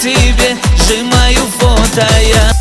Тебе сжимаю фото я.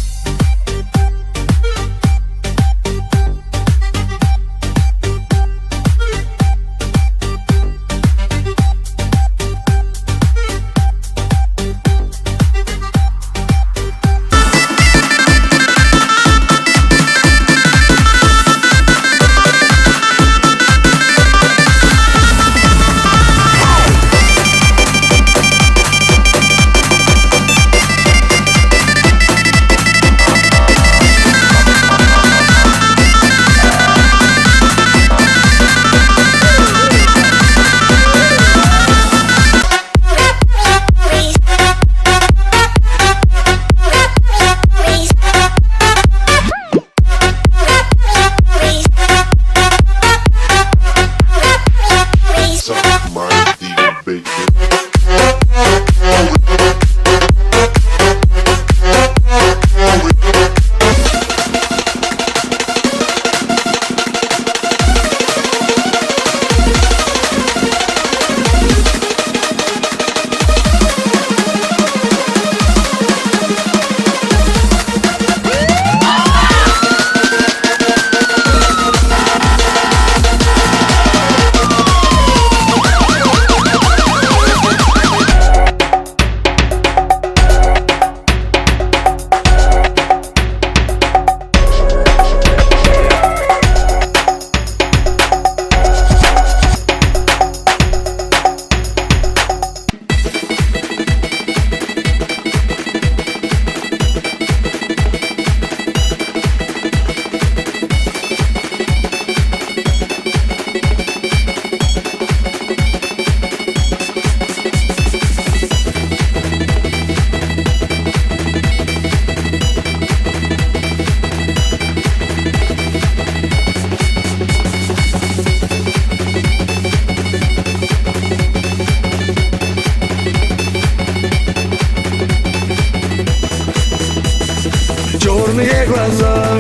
Черные глаза,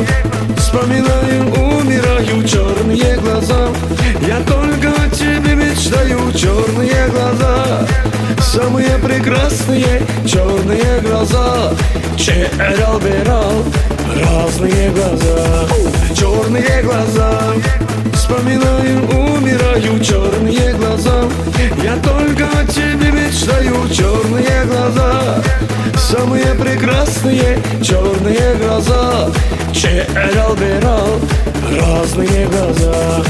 вспоминаю, умираю. Черные глаза, я только о тебе мечтаю. Черные глаза, самые прекрасные. Черные глаза, черал-берал, разные глаза. Черные глаза, вспоминаю, умираю. Черные глаза, я только о тебе мечтаю. Черные глаза, самые прекрасные. Черные глаза, черал-берал, разные глаза.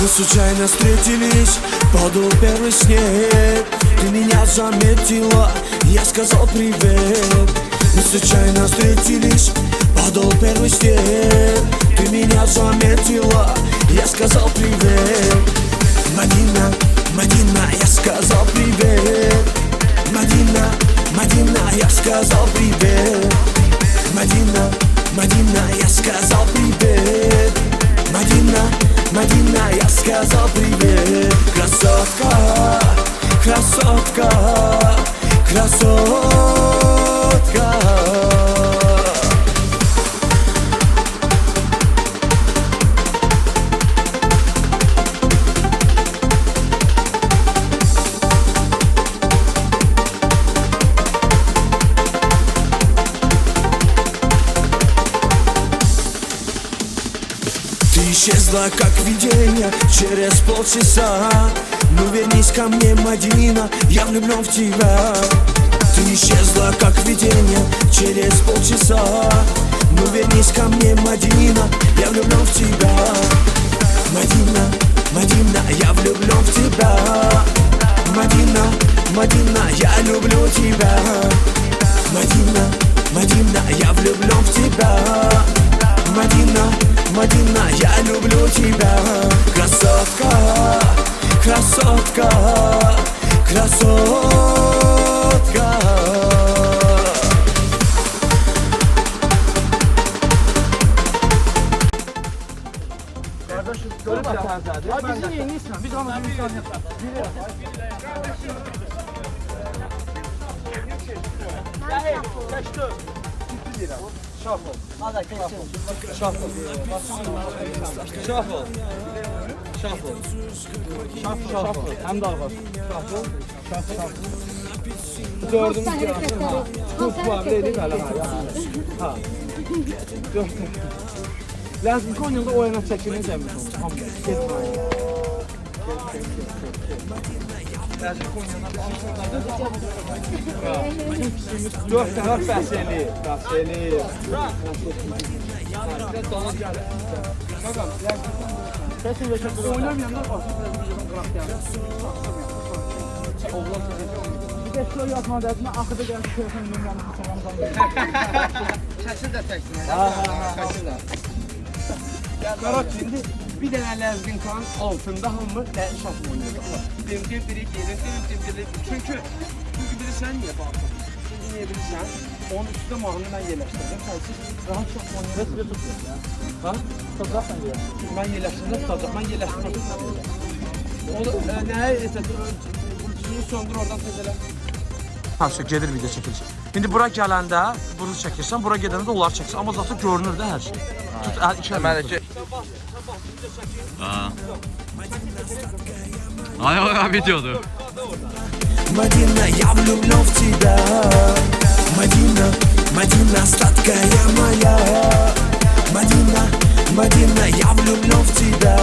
Мы случайно встретились, падал первый снег. Ты меня заметила, я сказал привет. Мы случайно встретились, падал первый снег. Ты меня заметила, я сказал привет. Мадина, Мадина, я сказал привет. Мадина, Мадина, я сказал привет. Мадина, Мадина, я сказал привет. Мадина, Мадина, я сказал привет. Красотка, красотка, красотка. Ты исчезла, как видение, через полчаса. Ну вернись ко мне, Мадина, я влюблен в тебя. Ты исчезла, как видение, через полчаса. Ну вернись ко мне, Мадина, я влюблен в тебя. Мадина, Мадина, я влюблен в тебя. Мадина, Мадина, я люблю тебя. Мадина, Мадина, я влюблен в тебя. Мадина, Мадина, я люблю тебя. Красотка, красотка, красотка. Bizi niyə inirsən? Biz hamımız insan Şafıl. Şafıl. Şafıl. Şafıl. Şafıl. Həm də arvad. Şafıl. Şafıl. Dördümüz gəlsin. Qurb var, eləyib hələ. Ha. Ləzginka oynayanda o yana çəkilin zəhmət olsun. Hamı. Getməyin. Ləzginka oynayanda dörd dənə bəs eləyir. Bəs eləyir. Oynamayanda oğlan bir də şöyle yazma dərsinə axırda gəlib telefon nömrəmi Instagramdan verir. Şəkil də çəksin. Şəkil də. Qaraq indi bir dənə ləzginkanın altında hamı şafıl oynayır. Dim dim diri dim dim diri. Çünki bilirsən niyə baxın? Çünki niyə bilirsən? Onun üstündə mahnını mən yerləşdirdim. Sənsiz rahat şafıl oynayır. Heç bir tutmuyor ya. Ha? Tutacaq sən yerləşdirdin. Mən yerləşdirdim, tutacaq. Mən yerləşdirdim. Onu nəyə etəcək? Bluetooth-unu söndür oradan tez elə. Ha, gedir video çəkiliş. İndi bura gələndə bunu çəkirsən, bura gedəndə də onları çəkirsən. Amma zaten görünür də hər şey. Tut, əl iki əlini tut. Ay ay videodur. Мадина, я влюблен в тебя. Мадина, Мадина, сладкая моя. Мадина, Мадина, я влюблен в тебя.